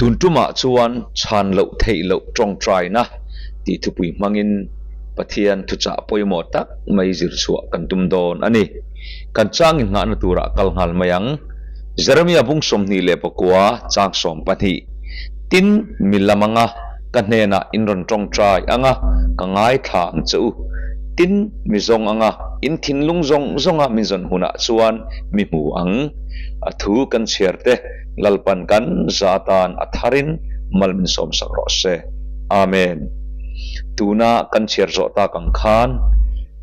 Tun tumah chuan chhan loh theih loh tawngtaina tih thupui hmangin Pathian thuchah pawimawh tak mai zir chhuah kan tum dawn a ni. Kan chang inngahna turah kal nghal mai ang. Jeremia bung 29 chang 12 Tin, mi lam anga ka hnenah in rawn tawngtai anga ka ngaithla ang che u. Tin, mi zawng anga in thinlung zawng zawnga min zawn hunah chuan mi hmu ang. A thu kan chhiar te Lalpan kan za tan a tharin mal min sawmsak rawh se. Amen. Tuna kan chhiar zawh tak ang khan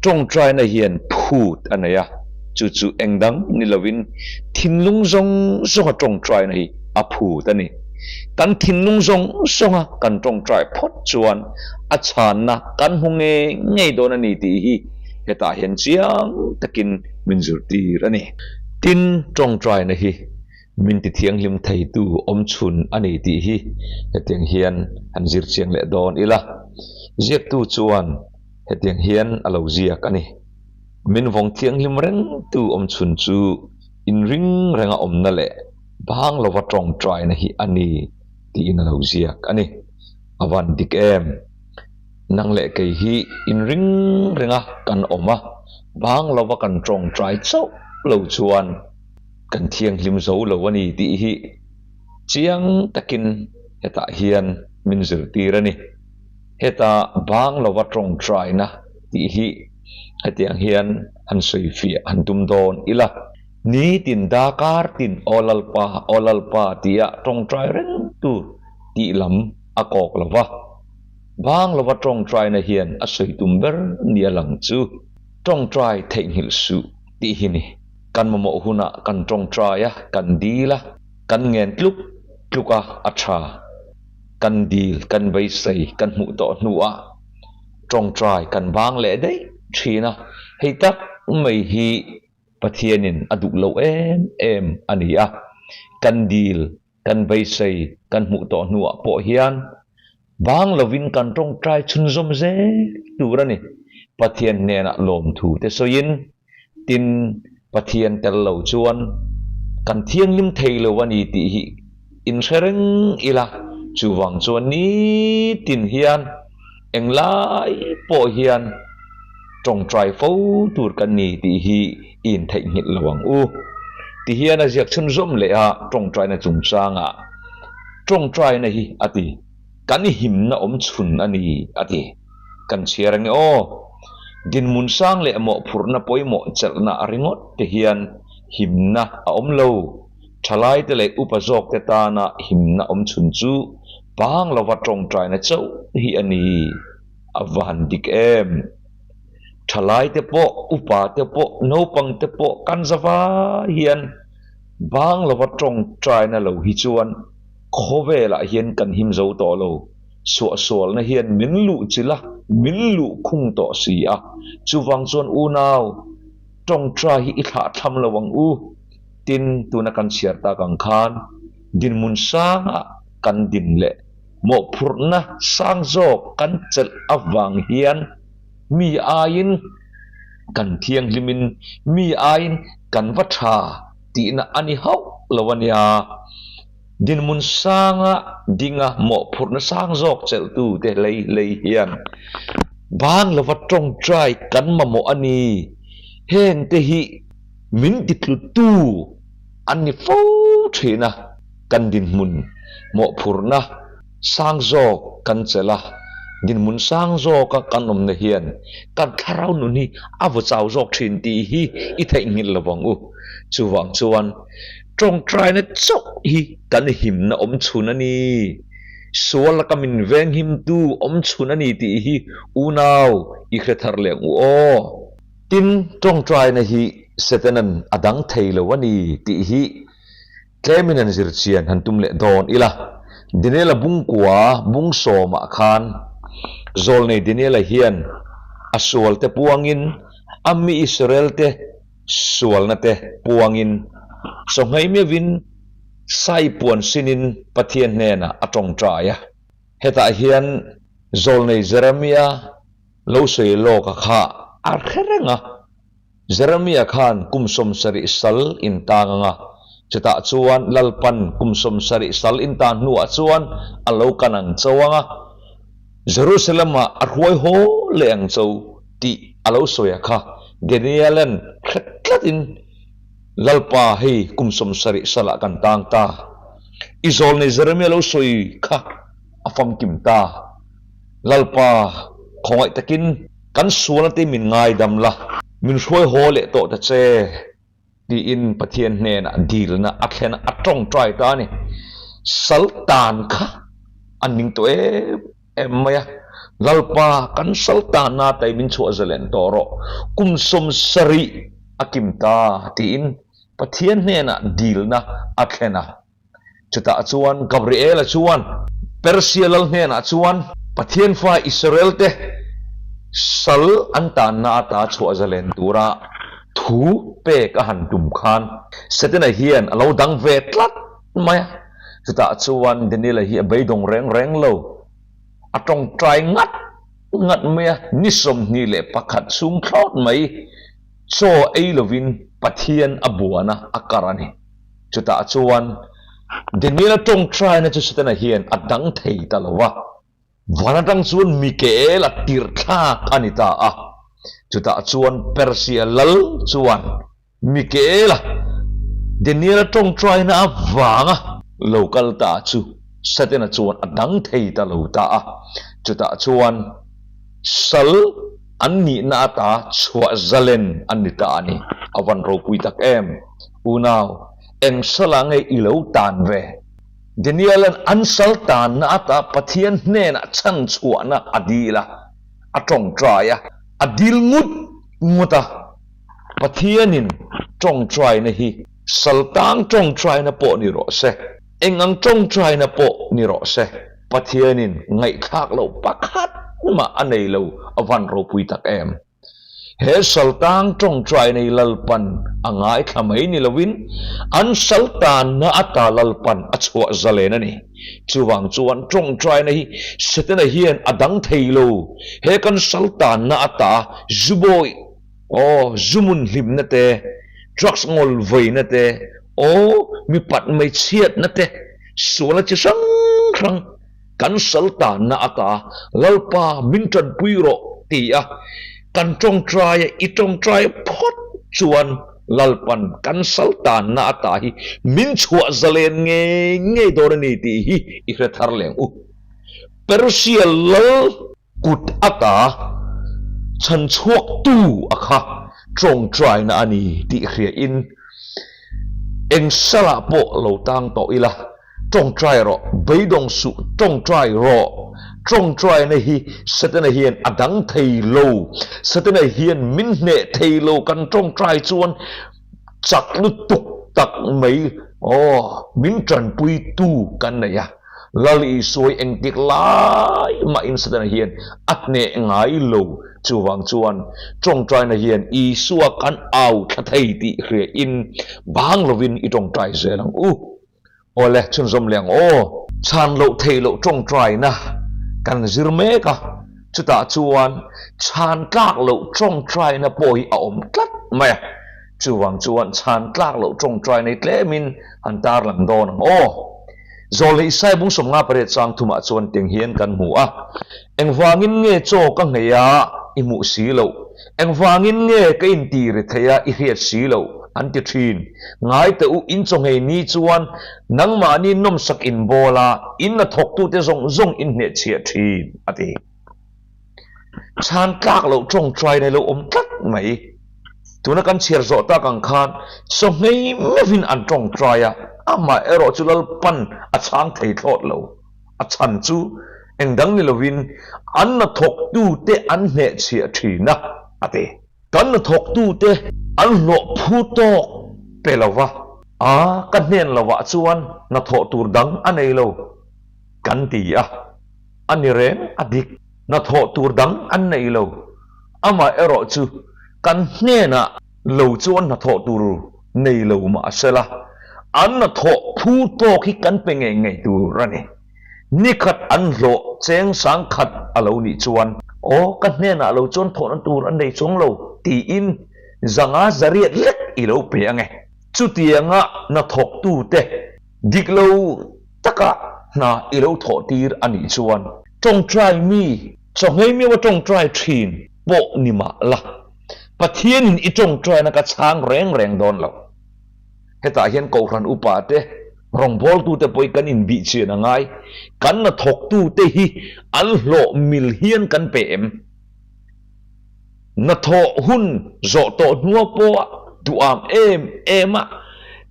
tawngtaina hian phut a nei a, chu chu engdang ni lovin thinlung zawng zawnga tawngtaina hi a phut a ni. Kan thinlung zawng zawnga kan tawngtai phawt chuan a chhanna kan hmu ngei ngei dawn a ni tih hi hetah hian chiang takin min zirtir a ni. Tin, tawngtaina hi min tithianghlim theitu awmchhun a ni tih hi hetiang hian han zir chiang leh dawn ila. Ziaktu chuan hetiang hian a lo ziak a ni. Min vawng thianghlim rengtu awmchhun chu inring renga awmna leh bang lova tawngtaina hi a ni tiin a lo ziak a ni. A van dik em? Nang leh kei hi inring renga kan awm a, bang lova kan tawngtai chauh lo chuan kan thianghlim zo lo a ni tih hi chiang takin hetah hian min zirtir a ni. Heta bang lova tawngtaina tih hi hetiang hian han sawifiah han tum dawn ila. Nitin dakar tin Aw Lalpa, Aw Lalpa tia tawngtai reng tur tih lam a kawk lo va. Bang lova tawngtaina hian a sawi tum ber nia lang chu tawngtai theihnghilh suh tih hi ni. Kan mamawh hunah kan tawngtai a, kan dil a, kan ngen tluk tluk a, a tha. Kan dil, kan beisei, kan hmuh tawh hnuah tawngtai kan bang leh daih thin a, hei tak mai hi Pathianin a duh lo em em a ni a. Kan dil, kan beisei, kan hmuh tawh hnuah pawh hian bang lovin kan tawngtai chhunzawm zel tur a ni. Pathian hnenah lawmthu te sawiin, tin, Pathian tel lo chuan kan thianghlim thei lo a ni tih hi inhre reng ila, chuvang chuan nitin hian englai pawh hian tawngtai fo tur kan ni tih hi i intheihnghilh lo ang u. Ti hian a ziak chhunzawm leh a, tawngtaina chungchangah tawngtaina hi a ti, kan himna awm chhun a ni a ti. Kan chhiar ange aw. Dinhmun sang leh mawhphurhna pawimawh chelhna ringawt te hian himna a awm lo. Thalaite leh upa zawkte tana himna awm chhun chu bang lova tawngtaina chauh hi a ni. A va han dik em! Thalaite pawh, upate pawh, naupangte pawh kan za vai hian bang lova tawngtaina lo hi chuan khawvelah hian kan him zo tawh lo. Suahsualna hian min luh chilh a, min luh khung tawh si a. Chuvang chuan unau, tawngtai hi i thlahthlam lo ang u. Tin, tuna kan chhiar tak ang khan dinhmun sangah kan din leh mawhphurhna sang zawk kan chelh avang hian mi aiin kan thianghlimin mi aiin kan va tha tihna a ni hauh lo a nia. Dinhmun sanga dinga mawhphurhna sang zawk chelhtute lei lei hian ban lova tawngtai kan mamawh a ni. Hengte hi min titlutu an ni fo thin a. Kan dinhmun mawhphurhna sang zawk kan chelh a, dinhmun sang zawka kan awmna hian kan thlarau nun hi a vaw chau zawk thin tih hi i theihnghilh lo vang u. Chuvang chuan tawngtaina chauh hi kan himna awm chhun a ni. Sual laka min venghimtu awm chhun a ni tih hi unau i hre thar leh ang u aw. Tin, tawngtaina hi Setanan a dang thei lo a ni tih hi Tlemin an zir chian han tum leh dawn ila, Daniela bungkua bung sawmah khan Zawlnei Daniela hian a sualte puangin a mi Israelte sualnate puangin sawnghaih meuhin sai puan sinin Pathian hnenah a tawngtai a. Hetah hian Zawlnei Jeremia lo sawi lawka kha a hre reng a. Jeremia khan kum 70 sal in tang anga. Chutah chuan Lalpan kum 70 sal in tan hnuah chuan a lo kan ang cho ang a, Jerusalem-ah a hruai haw leh ang cho tih a lo sawi a kha. Daniel-a'n hre tlatin, Lalpa, hei kum 70 salah kan tang ta. I zawlnei Jeremia lo sawi kha a famkim ta. Lalpa, khawngaih takin kan sualna te min ngaidam la, min hruai haw leh tawh ta che. Tiin Pathian hnenah dilna a thlen a, a tawngtai ta a ni. Sal tan kha a ning tawh em em mai a, Lalpa kan sal tanna tai min chhuah zalen tawh rawh, kum 70 a kim ta tiin Pathian hnenah dilna a thlen a. Chutah chuan Gabriela chuan Persia lal hnenah chuan Pathian fa Israel te sal an tanna ata chhuah zalen tura thu pek a han tum khan Setana hian a lo dang ve tlat mai a. Chutah chuan Daniela hi a beidawng reng reng lo, a tawngtai ngat ngat mai a, ni 21 chhung thlawt mai chaw ei lovin Pathian a buana a kar a ni. Chutah chuan Daniel-a tawngtaina chu Setana hian a dang thei ta lo va, van atang chuan Mikael-a tirh thlak a ni ta a. Chutah chuan Persia lal chuan Mikael-a Daniel-a tawngtaina avanga lo kal ta chu Setana chuan a dang thei ta lo ta a. Chutah chuan sal an nihna ata chhuah zalen an ni ta a ni. A van ropui tak em! Unau, eng sala nge i lo tan ve? Daniel-a'n an sal tanna ata Pathian hnenah chhan chhuahna a dil a, a tawngtai a, a dil ngut ngut a. Pathianin tawngtaina hi sal tang tawngtaina pawh ni rawh se, eng ang tawngtaina pawh ni rawh se, Pathianin ngaihthlak loh pakhat mah a nei lo a van ropui tak em! He saltang tawngtai nei Lalpan a ngaithla mai ni loin an saltanna ata Lalpan a chhuah zalen a ni. Chuvang chuan tawngtaina hi Setana hian a dang thei lo. He kan saltanna ata zubawi, aw, zumun hlimna te, drugs ngawl veina te, aw, mipat hmeichhiatna te, sualna chi hrang hrang, Kan saltanna ata Lalpa min tanpui rawh ti a kan tawngtai a, i tawngtai phawt chuan Lalpan kan saltanna ata hi min chhuah zalen ngei ngei dawn a ni tih hi i hre thar leng u. Persia lal kut ata chhanchhuaktu a kha tawngtaina a ni tih hriain eng salah pawh lo tang tawh ila. Tawngtai rawh, beidawng suh, tawngtai rawh. Tawngtaina hi Setana hian a dang thei lo. Setana hian min hneh thei lo, kan tawngtai chuan chak lutuk tak mai aw min tanpuitu kan nei a. Lal Isua hi engtik lai mahin Setana hian a hneh ngai lo. Chuvang chuan tawngtaina hian Isua kan au thla thei tih hriain bang lovin i tawngtai zel ang u. Awle, chhunzawm leh ang aw. Chhan loh theih loh tawngtaina kan zir mek a, chutah chuan chhan tlak loh tawngtaina pawh hi a awm tlat mai a. Chuvang chuan chhan tlak loh tawngtaina hi tlemin han tarlang dawn ang aw. Zawlneih Isai bung 58 chang thumah chuan teng hian kan hmu a, Engvangin nge chaw ka nghei a i hmuh si loh? Engvangin nge ka intiri thei a i hriat si loh? an ti thin. Ngai teh u, in chaw nghei ni chuan nangmahni nawmsak in bawl a, in na thawktute zawng zawng in hnehchhiah thin, a ti. Chhan tlak loh tawngtai nei lo awm tlat mai. Tuna kan chhiar zawh tak ang khan chaw nghei meuhin an tawngtai a, amah erawh chu Lalpan a chhang thei thlawt lo. A chhan chu eng dang ni lovin an hnathawktute an hnehchhiah thin a, a ti. Kan hnathawktute an hlawh phu tawk pe lo va, a ka hnen lovah chuan hnathawh tur dang a nei lo kan ti a, a ni reng a dik. Hnathawh tur dang an nei lo, amaherawh chu kan hnenah lo chuan hnathawh tur nei lo mahsela, an hnathawh phu tawk hi kan pe ngei ngei tur a ni. Nikhat an hlawh cheng sangkhat a lo nih chuan, Aw, ka hnenah lo chuan thawhna tur a nei chuang lo, tiin zanga zariat lek i lo pe ange. Chutianga hnathawktute dik lo taka hna i lo thawhtir a nih chuan tawngtai mi chawngei miau a tawngtai thin pawh ni mah la, Pathianin i tawngtaina ka chhang reng reng dawn lo. Hetah hian Kohhran upate, rawngbawltute pawhin kan inbih chian a ngai. Kan hnathawktute hi an hlawh mil hian kan pe em? Hnathawh hun zawh tawh hnua pawha duham em em a,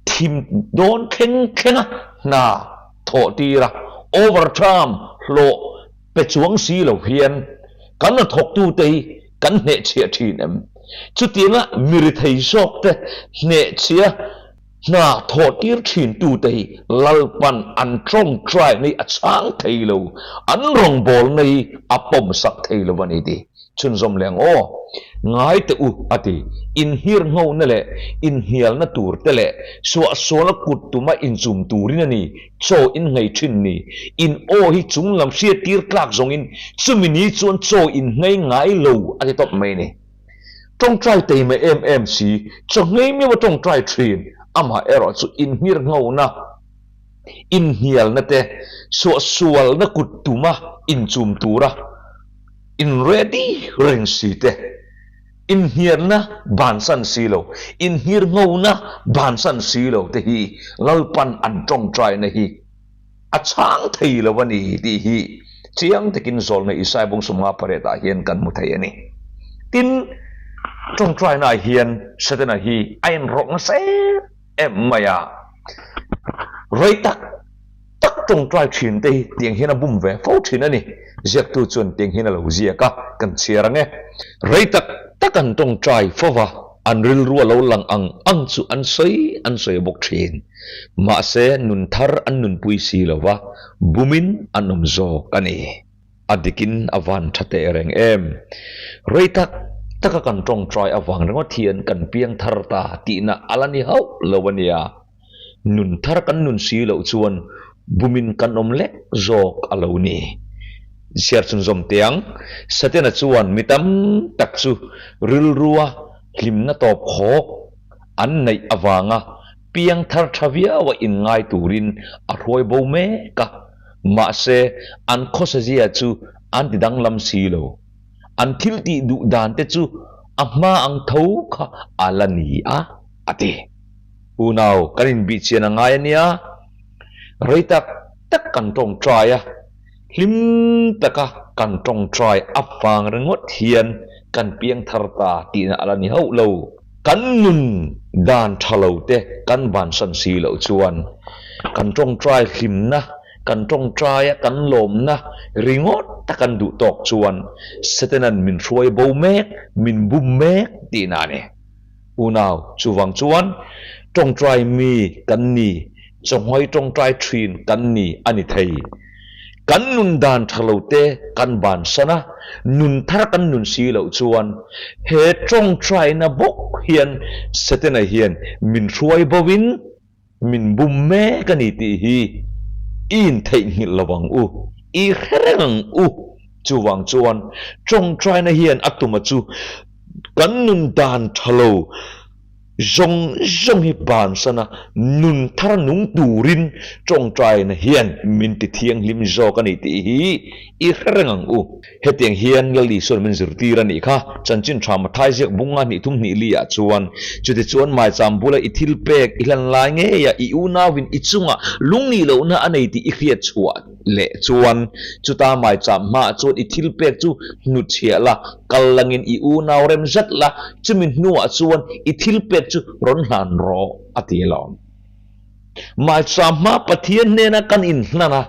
thim dawn thleng thleng a hna thawh tir a, overtime hlawh pe chuang si lo hian kan hnathawktute hi kan hnehchhiah thin em? Chutianga mi rithei zawkte hnehchhia hna thawh tir thintute hi Lalpan an tawngtaina hi a chhang thei lo, an rawngbawlna hi a pawmsak thei lo a ni tih chhunzawm leh ang aw. Ngai teh u, a ti. Inhirnghona leh inhnialna tur te leh suahsualna kut tuma inchum turin a ni, chaw in nghei thin ni. In aw hi chunglam hriattir tlak zawngin chumi ni chuan chaw in nghei ngai lo, a ti tawp mai a ni. Tawngtai teima em em si, chawhngei miau a tawngtai thin, amah erawh chu inhngirnghona, inhnialna te, suahsualna kut tuma inchum tura in ready reng si te, inhnialna bansan si lo, inhngirnghona bansan si lo te hi Lalpan an tawngtaina hi A chhang thei lo a ni tih hi chiang takin zawlna Isaiah bung 58 ah hian kan hmu thei a ni. Tin, tawngtaina ah hian Setana hi a inrawk nasa em em mai a, rei tak tak tawngtai thin te hi tiang hian a bum ve fo thin a ni. Ziaktu chuan tiang hian a lo ziak a, kan chhiar ang e. Rei tak tak an tawngtai fo va, an rilru a lo lang ang ang chu an sawi an sawi bawk thin. Mahse, nun thar an nunpui si lo va, bumin an awm zawk a ni. A dikin a van tha teh reng em? Rei tak taka kan tawngtai avang ringawt hian kan piang thar ta tihna a la ni hauh lo a nia. Nun thar kan nun si loh chuan bumin kan awm lek zawk a lo ni. Chhiar chhunzawm teh ang, Satena chuan mi tam tak chu rilrua hlimna tawp khawk an neih avanga piang thar tha viau a inngai turin a hruai bo mek a, mahse an khawsazia chu an ti danglam si lo. An thil tih duh dan te chu a hma ang tho kha a la ni a, a ti. Unau, kan inbihchian a ngai a nia. Rei tak tak kan tawngtai a, hlim taka kan tawngtai avang ringawt hian kan piang thar ta tihna a la ni hauh lo. Kan nun dan tha lo te kan bansan si loh chuan kan tawngtai hlimna, kan tawngtaia kan lawmna ringawt ta kan duh tawk chuan Satanan min hruai bo mek, min bum mek tihna a ni. Unau, chuvang chuan tawngtai mi kan ni, chawhmai tawngtai thin kan ni a ni thei. Kan nun dan tha lo te kan bansan a, nun thar kan nun si loh chuan he tawngtaina bawk hian Setana hian min hruai bo in min bum mek a ni tih hi i intheihnghilh lo ang u, i hre reng ang u. Chuvang chuan tawngtaina hian a tuma chu kan nun dan tha lo Zawng zawng hi bansana nun thar nung turin tawngtaina hian min ti thianghlim zawk a ni tih hi i hre reng ang u. Hetiang hian Lal Isua'n min zirtir a nih kha. Chanchin tha Mathai ziak bunga hnih thum hnih li ah chuan, Chutichuan maicham bula i thil pek i hlan lai ngeia i unauin i chungah lungnih lohna a nei tih i hriat chhuah leh chuan chuta maicham hmaah chuan i thil pek chu hnutchhiah la, kal langin i unau rem zet la, chumi hnuah chuan i thil pek chu rawn hlan rawh, a ti alawm. Maicham hma Pathian hnena kan inhlan a,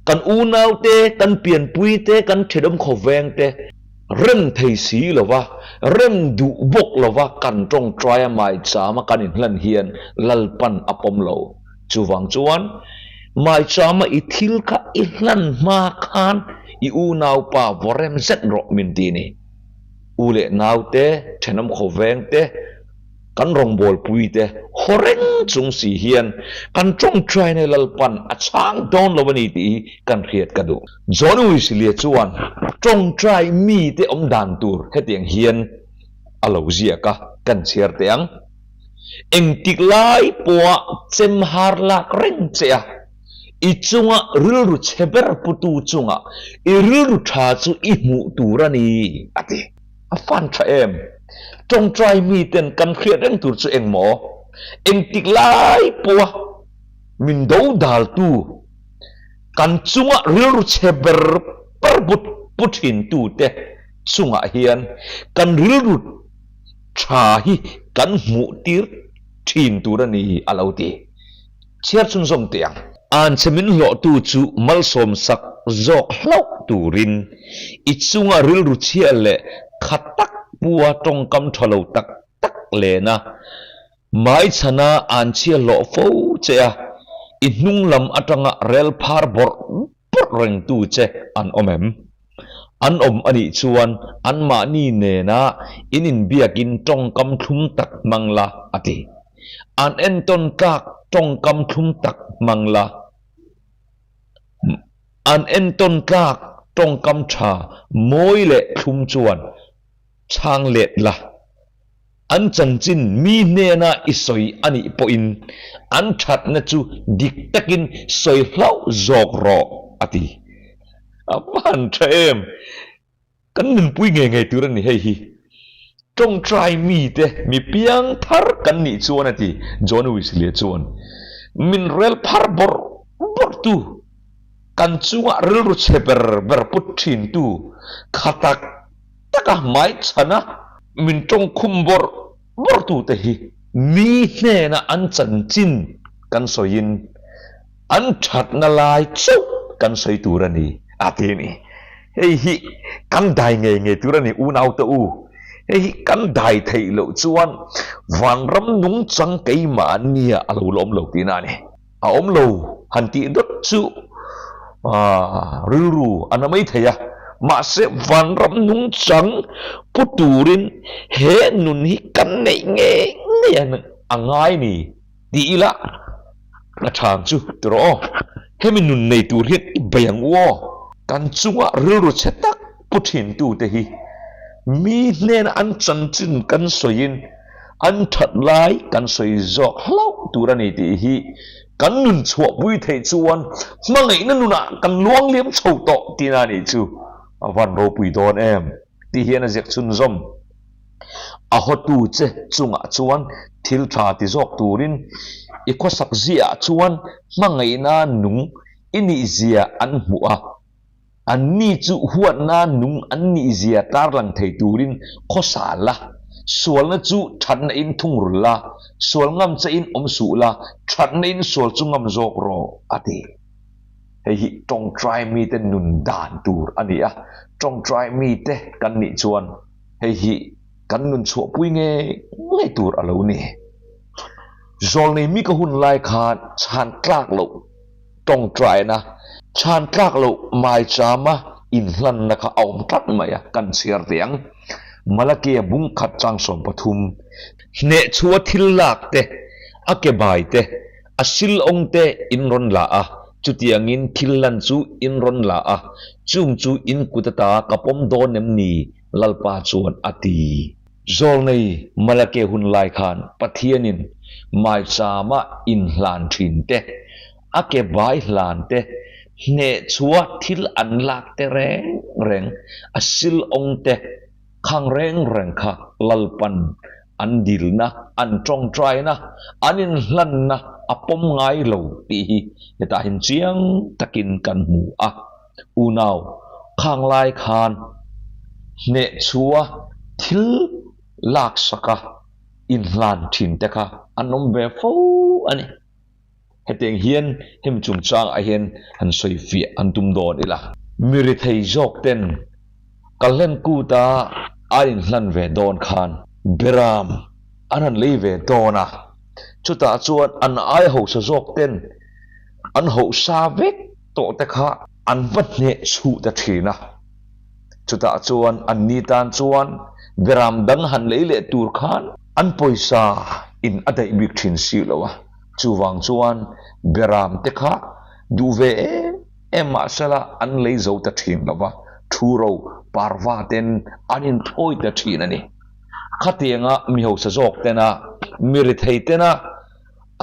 kan unaute, kan pianpuite, kan thenawm khawvengte rem thei si lova, rem duh bawk lova kan tawngtaia maichama kan inhlan hian Lalpan a pawm lo. Chuvang chuan, Maichama i thil kha i hlan hma khan i unaupa vaw rem zet rawh min ti ni. U leh naute, thenawm khawveng te, kan rawngbawlpui te haw reng chung si hian kan tawngtaina Lalpan a chhang dawn lo a ni tih hi kan hriat ka duh. John Wesley chuan tawngtai mite awm dan tur hetiang hian a lo ziak a, kan chhiar teh ang. Engtik lai pawha chem har lak reng che a, i chunga rilru chhe ber putu chunga i rilru tha chu i hmuh tur a ni, a ti. A fan tha em? Tawngtai miten kan hriat reng tur chu engmaw? Engtik lai pawha min dodaltu, kan chunga rilru chhe ber ber pu thintute chungah hian kan rilru tha hi kan hmuh tir thin tur a ni, a lo ti. Chhiar chhunzawm teh ang. Anchhe min hlawhtu chu malsawm sak zawk hlauh turin i chunga rilru chhia leh kha tak pua tawngkam tha lo tak tak lena Hmaichhana anchhia hlawh fo che a, i hnung lam atanga rel phar bawrh bawrh rengtu che an awm em? An awm a nih chuan anmahni nena in inbiakin tawngkam thlum tak hmang la, a ti. An entawn tlak tawngkam thlum tak hmang la. An entawn tlak tawngkam tha mawi leh thlum chuan chhang let la. An chanchin mi hnena i sawi a nih pawhin an thatna chu dik takin sawi hlauh zawk rawh, a ti. A va han tha em! Kan nunpui ngei ngei tur a ni hei hi. Tawngtai mite mi piang thar kan nih chuan a ti, John Wesley chuan. Min rel phar bawrh bawrhtu, kan chungah rilru chhe ber ber put thintu kha tak taka hmaichhana min tawngkhum bawrh bawrhtute hi mi hnena an chanchin kan sawiin an thatna lai chauh kan sawi tur a ni, a ti a ni. Hei hi kan dai ngei ngei tur a ni unaute u. Hei hi kan dai theih loh chuan vanram nungchang keimahnia a lo la awm lo tihna a ni. A awm lo han tih dawt chu rilru a na mai thei a, mahse vanram nungchang pu turin he nun hi kan neih ngei ngei a ngai ni tih ila a chhan chu ti rawh aw, hemi nun nei tur hian i bei ang u aw. Kan chunga rilru chhe tak pu thintute hi mi hnena an chanchin kan sawiin An that lai kan sawi zawk hlauh tur a ni tih hi kan nun chhuahpui theih chuan hmangaihna nunah kan luangliam chho tawh tihna a nih chu a van ropui dawn em tih hian a ziak chhunzawm. A hawtu che chungah chuan thil tha ti zawk turin i khawsak ziahah chuan hmangaihna nung i nihzia an hmuh a. Anni chu huatna nung an nihzia tarlang thei turin khawsa la, sualna chu thatna in thungrul la, sual ngam che in awm suh la, thatna in sual chu ngam zawk rawh, a ti. Hei hi tawngtai mite nun dan tur a ni a, tawngtai mite kan nih chuan hei hi kan nun chhuahpui ngei ngei tur a lo ni. Zawlnei mi ka hun lai khan chhan tlak loh tawngtaina chhan tlak loh maichama inhlanna kha a awm tlat mai a, kan chhiar teh ang. Malakia bung khat chang 13, Hneh chhuah thil lak te, a ke bai te, a sil awng te in rawn la a, chutiangin thil lan chu in rawn la a, chung chu in kut ata ka pawm dawn em ni? Lalpa chuan a ti. Zawlnei Malake hun lai khan Pathianin maichama inhlan thin te, a ke bai hlan te, hneh chhuah thil an lak te reng reng, a sil awng te, khang reng reng kha Lalpan an dilna, an tawngtaina, an inhlanna a pawm ngai lo tih hi hetah hian chiang takin kan hmu a. Unau, khang lai khan hneh chhua thil laksaka inhlan thin te kha an awm ve fo a ni. Hetiang hian hemi chungchangah hian han sawi fiah an tum dawn ila. Mi rethei zawk ten Kalhlen kuta an inhlan ve dawn khan Beram an han lei ve dawn a, chutah chuan an ai hausa zawk ten an hausa vek tawh te kha an va hneh chhuh ta thin a, chutah chuan an ni tan chuan beram dang han lei leh tur khan an pawisa in a daih bik thin si lo a, chuvang chuan beram te kha duh ve em em mahsela an lei zo ta thin lo va, thu ro parva ten an inthawi ta thin a ni. Khatianga mi hausa zawk tena, mi rethei tena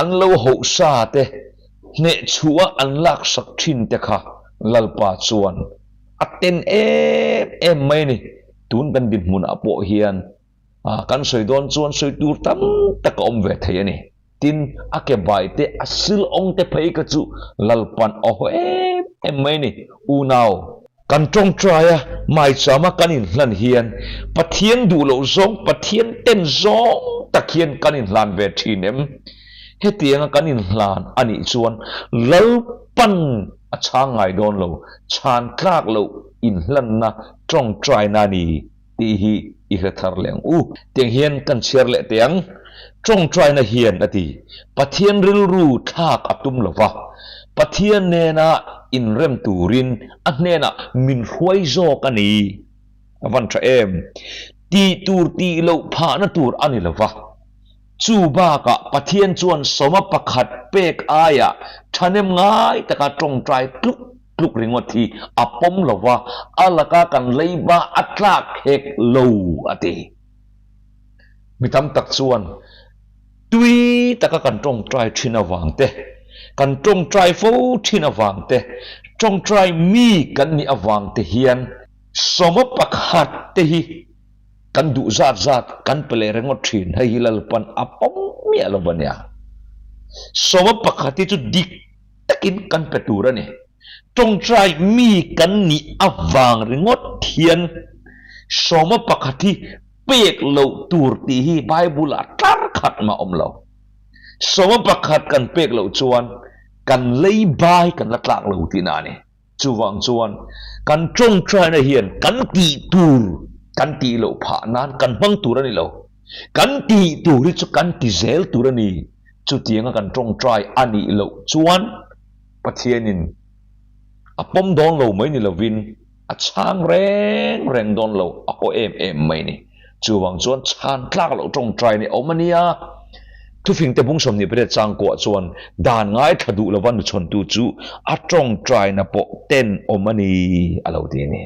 an lo hoh sa te hneh chhuah a an laksak thin te kha Lalpa chuan a ten em em mai a ni. Tun kan dinhmunah pawh hian kan sawi dawn chuan sawi tur tam tak a awm ve thei a ni. Tin, a ke bai te, a sil awng te phei kha chu Lalpan a haw em em mai a ni. Unau. Kan tawngtai a, maichama kan inhlan hian Pathian duh loh zawng, Pathian ten zawng tak hian kan inhlan ve thin em? Hetianga kan inhlan a nih chuan Lalpan a chhang ngai dawn lo, chhan tlak loh inhlanna tawngtaina a ni. Tih hi i hre thar leh ang u. Tiang hian kan chhiar leh teh ang. Tawngtaina hian a ti, Pathian rilru thlak a tum lo va, Pathian nena inrem turin a hnenah min hruai zawk a ni. A van tha em? Tih tur tih loh phahna tur a ni lo va. Chu bakah Pathian chuan sawma pakhat pek aiah thahnem ngai taka tawngtai tluk tluk ringawt hi a pawm lo va, a laka kan leiba a tlak hek lo, a ti. Mi tam tak chuan tui taka kan tawngtai thin avang te, kan tawngtai fo thin avang te, tawngtai mi kan nih avang te hian sawma pakhat te hi kan duh zat zat kan pe leh ringawt thin, hei hi Lalpan a pawm miah lo va nia. Sawma pakhat hi chu dik takin kan pe tur a ni. Tawngtai mi kan nih avang ringawt hian sawma pakhat hi pek loh tur tih hi Bible ah tlar khat mah awm lo. Sawma pakhat kan pek loh chuan kan lei bai kan la tlak lo tihna a ni. Chuvang chuan kan tawngtaina hian kan tih tur kan tih loh phah nan kan hmang tur a ni lo. Kan tih tur hi chu kan ti zel tur a ni. Chutianga kan tawngtai a nih loh chuan Pathianin a pawm dawn lo mai ni lovin a chhang reng reng dawn lo, a haw em em mai ni. Chuvang chuan chhan tlak loh tawngtai ni awm a nia. Thufingte bung 28 changkuah chuan dan ngaithla duh lova nuchhawntu chu a tawngtaina pawh ten awm a ni a lo ti a ni.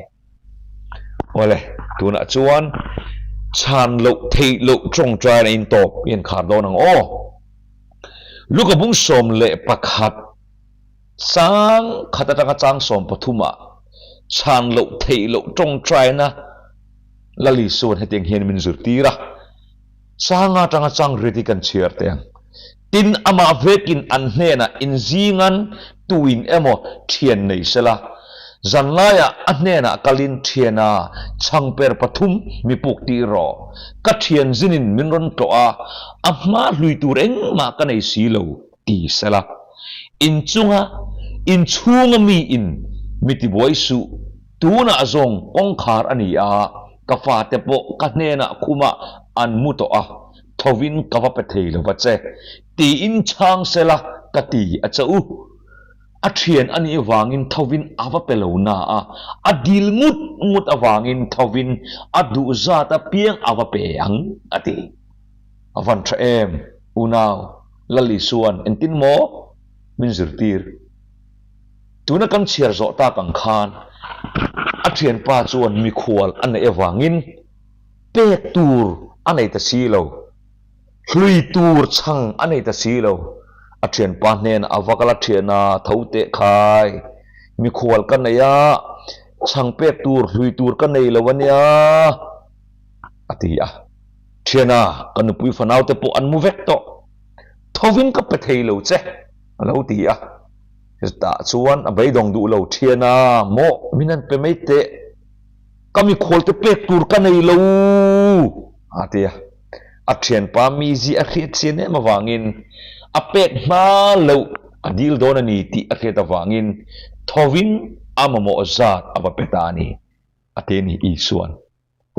Awle, tunah chuan chhan loh theih loh tawngtaina in tawp i han khar dawn ang aw. Luka bung 11 chang khat atanga chang 13 ah chhan loh theih loh tawngtaina Lali chuan hetiang hian min zirtir a, changa atanga chang riat hi kan chhiar teh ang. Tin, amah vekin an hnenah inzingan tuin emaw thian nei sela, zanlaiah a hnenah kalin thiana chhangper pathum mi puk tih rawh, ka thian zinin min rawn tlawh a, a hma hlui tur engmah ka nei si lo, ti sela. Inchunga inchhunga miin mi tibuai suh, tunah zawng kawngkhar a ni a, ka fate pawh ka hnenah khumah an mu tawh a, Thovin ka va pe thei lo va che, tiin chhang sela ka ti a che u. A thian a nih vangin thovin a va pe lo na a, a dil ngut ngut avangin thovin a duh zat apiang a va pe ang, a ti. A van tha em, unau, Lal Isua'n engtin maw min zirtir? Tuna kan chhiar zawh tak ang khan a thianpa chuan mikhual a neih avangin, Pek tur a nei ta si lo. Hlui tur chhang a nei ta si lo. A thianpa hnenah a va kal a, Thiana, tho teh khai. Mikhual ka nei a, chhang pek tur hlui tur ka nei lo a nia, a ti a. Thiana, ka nupui fanaute pawh an mu vek tawh. Thovin ka pe thei lo che, a lo ti a. Chutah chuan a beidawng duh lo, Thiana, maw min han pe mai teh. Ka mikhualte pek tur ka nei lo, a ti a. A thianpa mizi a hriat chian em avangin a pek hma loh a dil dawn a ni tih a hriat avangin thovin a mamawh zat a va pe ta a ni, a ti a ni Isua'n.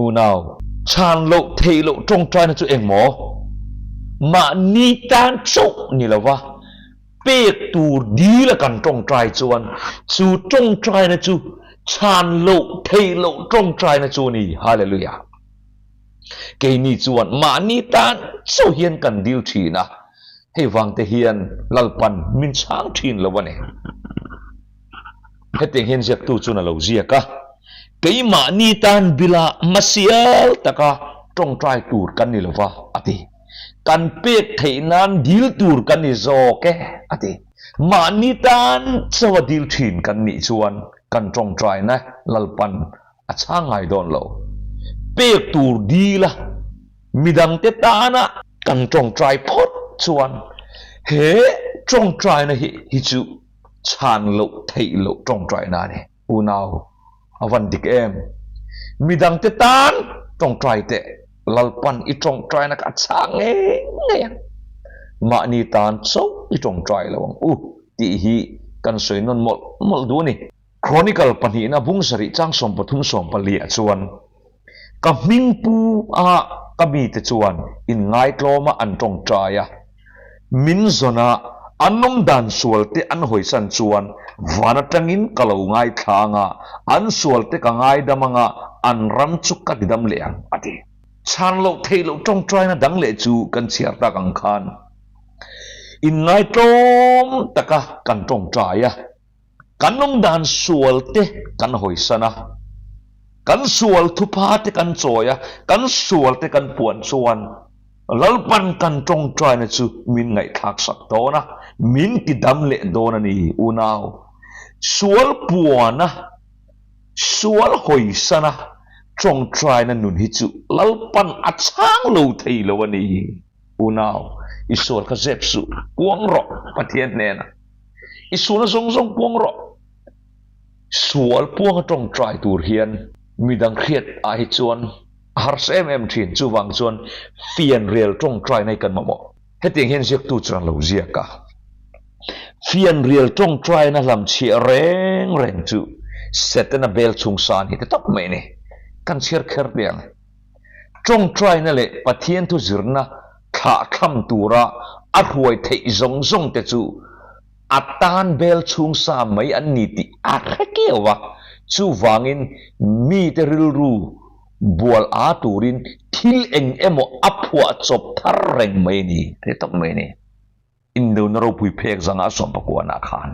Unau, chhan loh theih loh tawngtaina chu eng maw? Mahni tan chauh ni lova pek tur dil a kan tawngtai chuan chu tawngtaina chu chhan loh theih loh tawngtaina chu a ni. Hallelujah! Keini chuan mahni tan chauh hian kan dil thin a, hei vangte hian Lalpan min chhang thin lo a ni. Hetiang hian ziaktu chuan a lo ziak a, Keimahni tan bila hmasial taka. tawngtai tur kan ni lova, a ti. Kan pek theih nan dil tur kan ni zawk e, a ti. Mahni tan chauha dil thin kan nih chuan kan tawngtaina Lalpan a chhang ngai dawn lo. Pek tur dila midangte tana kan tawngtai phawt chuan he tawngtaina hi hi chu chhan loh theih loh tawngtaina a ni. Unau a van dik em? Midangte tan tawngtai teh Lalpan i tawngtaina kha a chhang ngei ngei ang. Mahni tan chauh i tawngtai lo ang u tih hi kan sawi nawn mawlh mawlh duh a ni. Chronicle pahnihna bung sarih chang 13 14 ah chuan, Ka hming pu a ka mite chuan inngaitlawma an tawngtai a, min zawn a, an awmdan sualte an hawisan chuan van atangin ka lo ngaithla ang a, an sualte ka ngaidam ang a, an ram chu ka tidam leh ang, a ti. Chhan loh theih loh tawngtaina dang leh chu kan chhiar tak ang khan inngaitlawm taka kan tawngtai a. Kan awmdan sual te kan hawisan a, kan sual thupha te kan chawi a, kan sual te kan puan chuan Lalpan kan tawngtaina chu min ngaihthlak sak dawn a, min ti dam leh dawn a ni unau. Sual puan a, sual hawisan a tawngtaina nun hi chu Lalpan a chhang lo thei lo a ni unau. I sual kha zep suh, puang rawh Pathian hnenah. I sualna zawng zawng puang rawh. Sual puanga tawngtai tur hian midang hriat ah hi chuan a harsa em em thin. Chuvang chuan fianrial tawngtai na hi kan mamawh. Hetiang hian ziaktu chuan lo ziak a. Fianrial tawngtai na hlamchhiah reng reng chu Setana bel chhung san hi ti tawp mai a ni. Kan chhiar kher teh ang. Tawngtaina leh Pathian thu zirna thlahthlam tura a hruai theih zawng zawng te chu a tan bel chhung sa mai an ni tih a hre keu a, chuvangin mite rilru bual a turin thil eng emaw a phuah chawp thar reng mai a ni, a ti tawp mai a ni. Indona ropui phek zanga a sawmpakuanah khan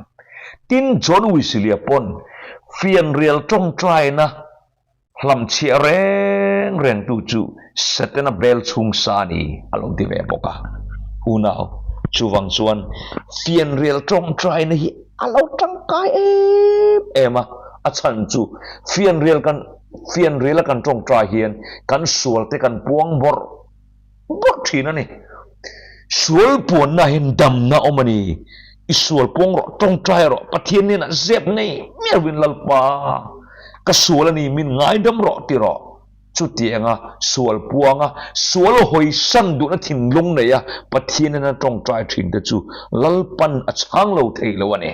tin John Wesley-a pawn fianrial tawngtaina Hlamchhiah reng reng tu chu Setana bel chhung sa ni a lo ti ve bawk a. Unau, chuvang chuan fianrial tawngtaina hi a lo tangkai em em a, a chhan chu fianrial kan fianriala kan tawngtai hian kan sualte kan puang bawrh bawrh thin a ni. Sual puanna hian damna awm a ni. I sual puang rawh, tawngtai rawh, Pathian hnenah zep ngei miauin Lalpa, ka sual a ni, min ngaidam rawh ti rawh. Chutianga sual puanga sual hawisan duhna thinlung neia Pathian hnena tawngtai thinte chu Lalpan a chhang lo thei lo a ni.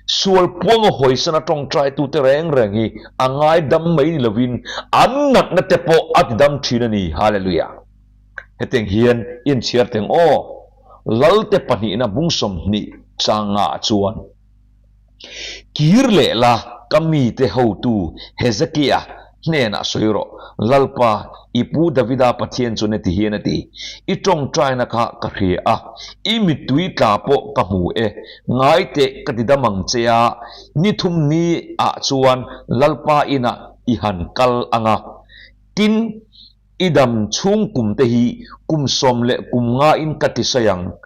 Sual puanga hawisan a tawngtaitute reng reng hi a ngaidam mai ni lovin an natna te pawh a tidam thin a ni. Hallelujah! Hetiang hian i inchhiar teng aw, Lalte pahnihna bung 20 changa chuan, Kir leh la ka mite hotu Hezekia hnenah sawi rawh, Lalpa, i pu Davida Pathian chuan heti hian a ti, I tawngtaina kha ka hria a, i mittui tla pawh ka hmu e, ngai teh ka ti dam ang che a, ni thum ni ah chuan Lalpa inah i han kal ang a, tin, I dam chhung kum te hi kum sawm leh kum nga in ka ti sawi ang.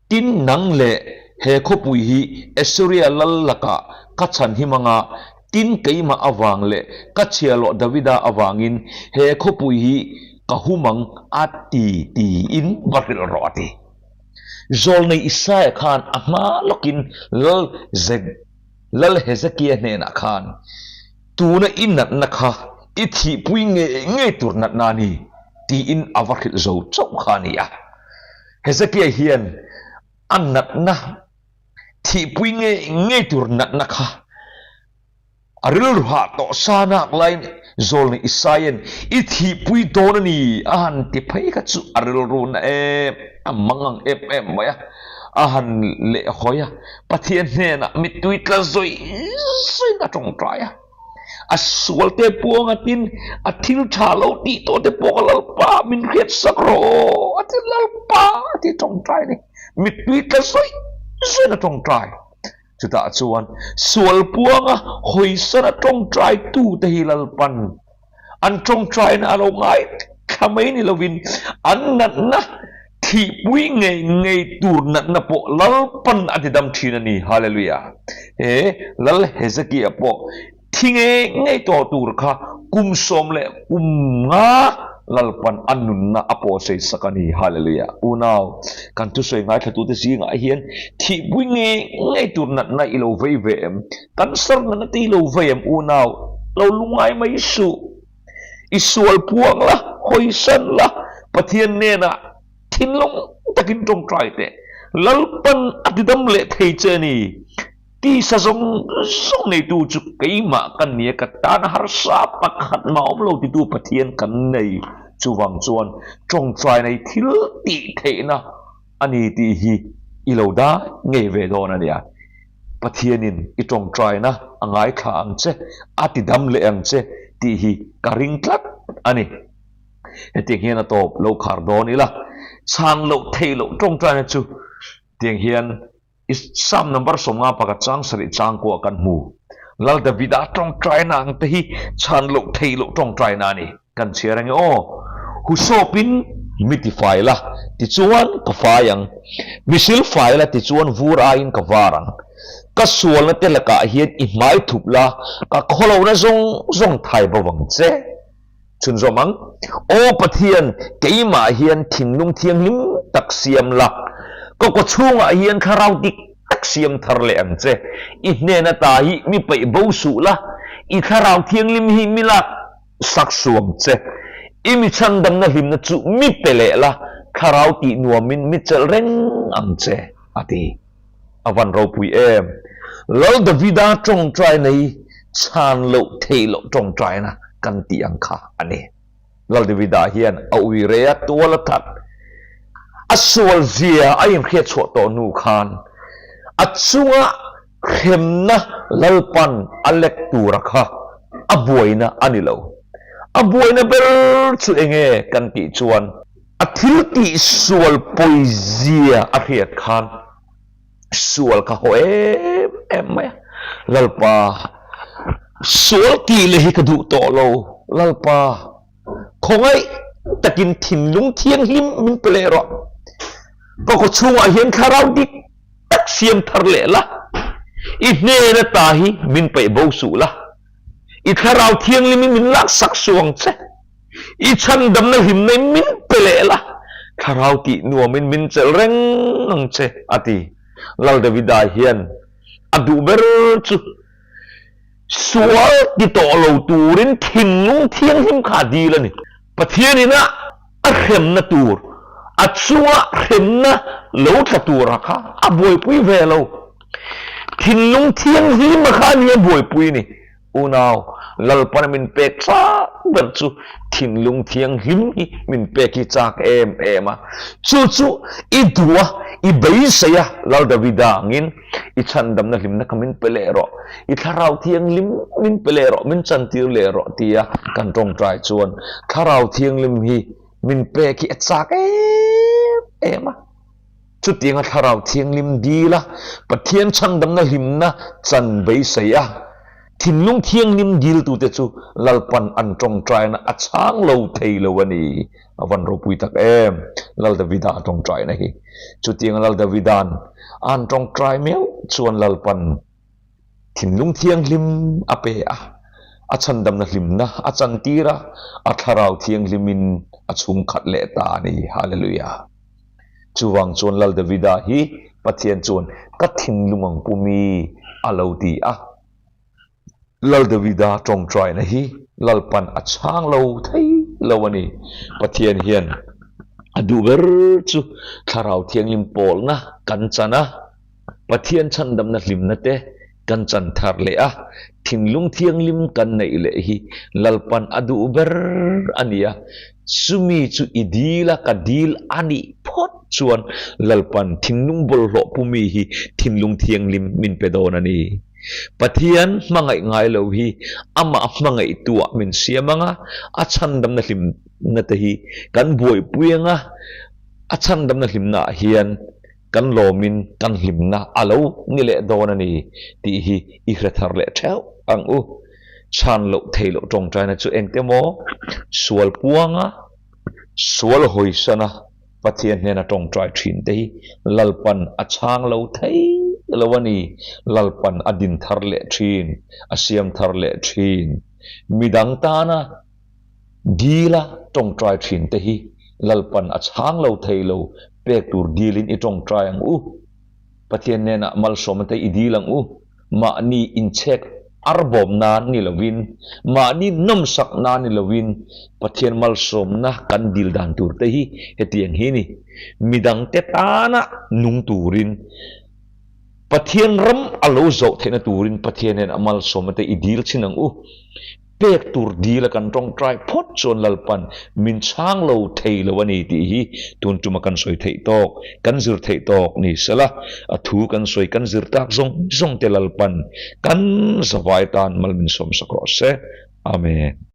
Tin, nang leh he khawpui hi Assyria lal lakah ka chhan him anga, tin keimah avang leh ka chhiahhlawh Davida avangin he khawpui hi ka hum ang a ti tiin va hrilh rawh a ti. Zawlnei Isaia khan a hma lawkin Lal Lal Hezekia hnenah khan, Tuna i natna kha i thihpui ngei ngei tur natna a ni tiin a va hrilh zo chauh kha a ni a. Hezekia hian a natna thihpui ngei ngei tur natna kha a rilru hah tawh sa nak laiin Zawlni Isaia'n i thihpui dawn a ni a han ti phei kha chu a rilru na em a mangang em em mai a, a han lehhawi a, Pathian hnenah mittui tla zawih zawiin a tawngtai a. A sualte puang a tin, a thil tha lo tih tawh te pawh ka Lalpa min hriat sak rawh aw a ti Lalpa a ti tawngtai a ni. Mittui tla zawih zawiin a tawngtai. Chutah chuan sual puanga hawisana tawngtai tute hi Lalpan. An tawngtaina a lo ngaithla mai ni lovin an natna thihpui ngei ngei tur natna pawh Lalpan a tidam thin a ni. Hallelujah! He Lal Hezekiah pawh thi ngei ngei tawh tur kha kum 15 Lalpan a nunna a pawhsei sak a ni. Hallelujah! Unau, kan thusawi ngaithlatute zingah hian thihpui ngei ngei tur natna i lo vei ve em? Cancer natna te i lo vei em unau? Lo lungai mai suh. I sual puang la, hawisan la, Pathian hnenah thinlung takin tawngtai teh. Lalpan a tidam leh thei che a ni. Tisa zawng zawng neitu chu keimah ka nia, ka tan harsa pakhat mah awm lo titu Pathian kan nei. Chuvang chuan tawngtai nei thil tih theihna a ni tih hi i lo dah ngei ve dawn a nia. Pathianin i tawngtaina a ngaithla ang che, a tidam leh ang che tih hi ka ring tlat a ni. Hetiang hian a tawp lo khar dawn ila, chhan loh theih loh tawngtaina chu tiang hian i Psalm number 51 chang sarih chang kuah kan hmu. Lal Davida tawngtaina ang te hi chhan loh theih loh tawngtaina a ni. Kan chhiar ange aw. Husawpin mi ti fai la, tichuan ka fai ang. Mi sil fai la, tichuan vur aiin ka var ang. Ka sualna te lakah hian i hmai thup la, ka khawlohna zawng zawng thai bo vang che. Chhunzawm ang. Aw Pathian, keimah hian thinlung thianghlim tak siam la, ka kawchhungah hian thlarau dik tak siam thar leh ang che. I hnen ata hi mi peih bo suh la, i thlarau thianghlim hi mi lak sak suam che. I mi chhandamna hlimna chu mi pe leh la, thlarau tih nuamin mi chelh reng ang che, a ti. A van ropui em! Lal Davida tawngtaina hi chhan loh theih loh tawngtaina kan tih ang kha a ni. Lal Davida hian a ui rei a, tual a that. A sual zia a inhriat chhuah tawh hnu khan a chunga hremna Lalpan a lek tura kha a buaina a ni lo. A buaina ber chu enge kan tih chuan A thil tih sual pawizia a hriat khan sual kha haw em em mai a, Lalpa, sual tih leh hi ka duh tawh lo, Lalpa, khawngaih takin thinlung thianghlim min pe leh rawh, ka khaw chhungah hian thlarau dik tak siam thar leh la, i hnen ata hi min peih bo suh la, i thlarau thianghlim hi min laksak suh ang che. I chhandamna hlimna in min pe leh la, thlarau tih nuamin min chelh reng ang che, a ti. Lal Davida hian a duh ber chu sual ti tawh lo turin thinlung thianghlim kha a dil a ni. Pathian ina a hremna tur, a chunga hremna lo tla tura kha a buaipui ve lo. Thinlung thianghlima kha a ni a buaipui ni. Unau, Lalpana min pek chak ber chu thinlung thianghlim hi min pek hi chak em em a. Chu chu i duh a, i beisei a, Lal Davida angin i chhandamna hlimna kha min pe leh rawh, i thlarau thianghlim min pe leh rawh, min chantir leh rawh tia kan tawngtai chuan thlarau thianghlim hi min pek hi a chak em em a. Chutianga Thlarau Thianghlim dil a, Pathian chhandamna hlimna chan beisei a, thinlung thianghlim diltute chu Lalpan an tawngtaina a chhang lo thei lo a ni. A van ropui tak em! Lal Davida a tawngtaina hi. Chutianga Lal Davida'n an tawngtai meuh chuan Lalpan thinlung thianghlim a pe a, a chhandamna hlimna a chantir a, a Thlarau Thianghlimin a chhungkhat leh ta a ni. Hallelujah! Chuvang chuan Lal Davida hi Pathian chuan ka thinlung ang pumi a lo ti a. Lal Davida tawngtaina hi Lalpan a chhang lo thei lo a ni. Pathian hian a duh ber chu Thlarau Thianghlim pawlna kan chan a. Pathian chhandamna hlimna te kan chan thar leh a, thinlung thianghlim kan neih leh hi Lalpan a duh ber a ni a, chumi chu i dil a, ka dil a nih phawt chuan Lalpan thinlung bawlhhlawh pumi hi thinlung thianghlim min pe dawn a ni. Pathian hmangaih ngai lo hi amah hmangaihtuah min siam ang a, a chhandamna hlimna te hi kan buaipui ang a, a chhandamna hlimna ah hian Kan lawmin kan hlimna a lo ni leh dawn a ni tih hi i hre thar leh theuh ang u. Chhan loh theih loh tawngtaina chu engte maw? Sual puanga, sual hawisana Pathian hnena tawngtai thin te hi Lalpan a chhang lo thei lo a ni. Lalpan a din thar leh thin, a siam thar leh thin. Midang tana dila tawngtai thin te hi Lalpan a chhang lo thei lo, pek tur dilin i tawngtai ang u. Pathian hnenah malsawmna te i dil ang u. Mahni inchhek arbawm nan ni lovin, mahni nawmsak nan ni lovin Pathian malsawmna kan dil dan tur te hi hetiang hi ni. Midangte tana nung turin, Pathian ram a lo zawh theihna turin Pathian hian a malsawmna te i dil chin ang u. Pek tur dil a kan tawngtai phawt chuan Lalpan min chhang lo thei lo a ni tih hi tun tuma kan sawi theih tawk, kan zir theih tawk ni sela, a thu kan sawi kan zir tak zawng zawng te Lalpan kan zavai tan mal min sawmsak rawh se. Amen.